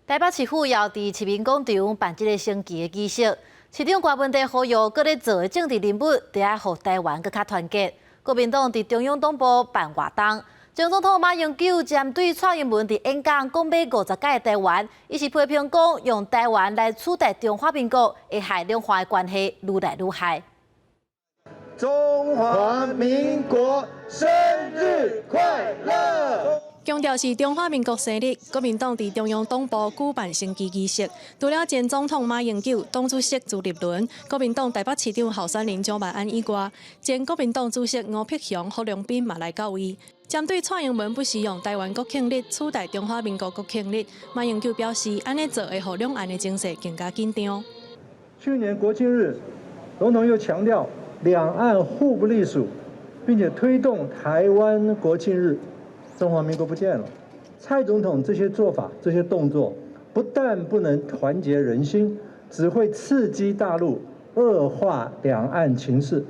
台北市府也佇市民廣場辦這个升旗的儀式，市長柯文哲呼籲閣咧做的政治人物，著愛予台灣閣較團結。國民黨佇中央黨部辦活動，前總統馬英九針對蔡英文佇演講講欲50屆台灣，伊是批評講用台灣來取代中華民國，會害兩岸的關係愈來愈害。中華民國生日快樂！強調是中華民國生日，國民黨佇中央黨部舉辦升旗儀式。除了前總統馬英九、黨主席朱立倫、國民黨台北市長候選人蔣萬安以外，前國民黨主席吳伯雄、郝龍斌嘛來到位。針對蔡英文不時用台灣國慶日取代中華民國國慶日，馬英九表示，按呢做會予兩岸的情勢更加緊張。去年國慶日，總統又強調兩岸互不隸屬，並且推動台灣國慶日。中華民國不見了，蔡總統這些做法、這些動作，不但不能團結人心，只會刺激大陸，惡化兩岸情勢。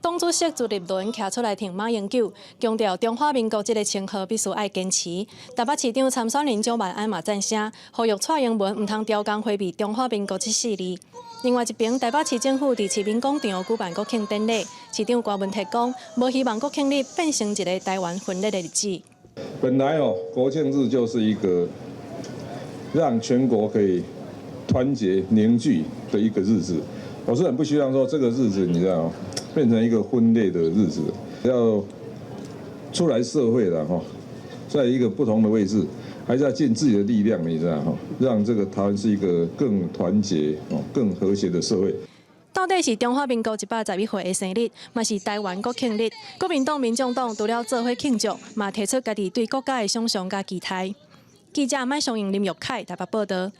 黨主席朱立倫徛出來挺馬英九，強調中華民國這个稱號必須愛堅持。台北市長參選人蔣萬安嘛贊聲，呼籲蔡英文毋通刁工迴避中華民國這四字。另外一邊，台北市政府佇市民廣場舉辦國慶典禮，市長柯文哲講，無希望國慶日變成一个台灣分裂的日子。本來哦，國慶日就是一個讓全國可以團結凝聚的一個日子。我是很不希望說這個日子，你知道變成一個分裂的日子。要出來社會了哈，在一個不同的位置，還是要盡自己的力量，你知道哈，讓這個台灣是一個更團結、哦更和諧的社會。到底是中華民國111歲的生日，嘛是台灣國慶日。國民黨、民眾黨除了做伙慶祝，嘛提出家己對國家的想像佮期待。記者麥松英、林玉凱台北報導。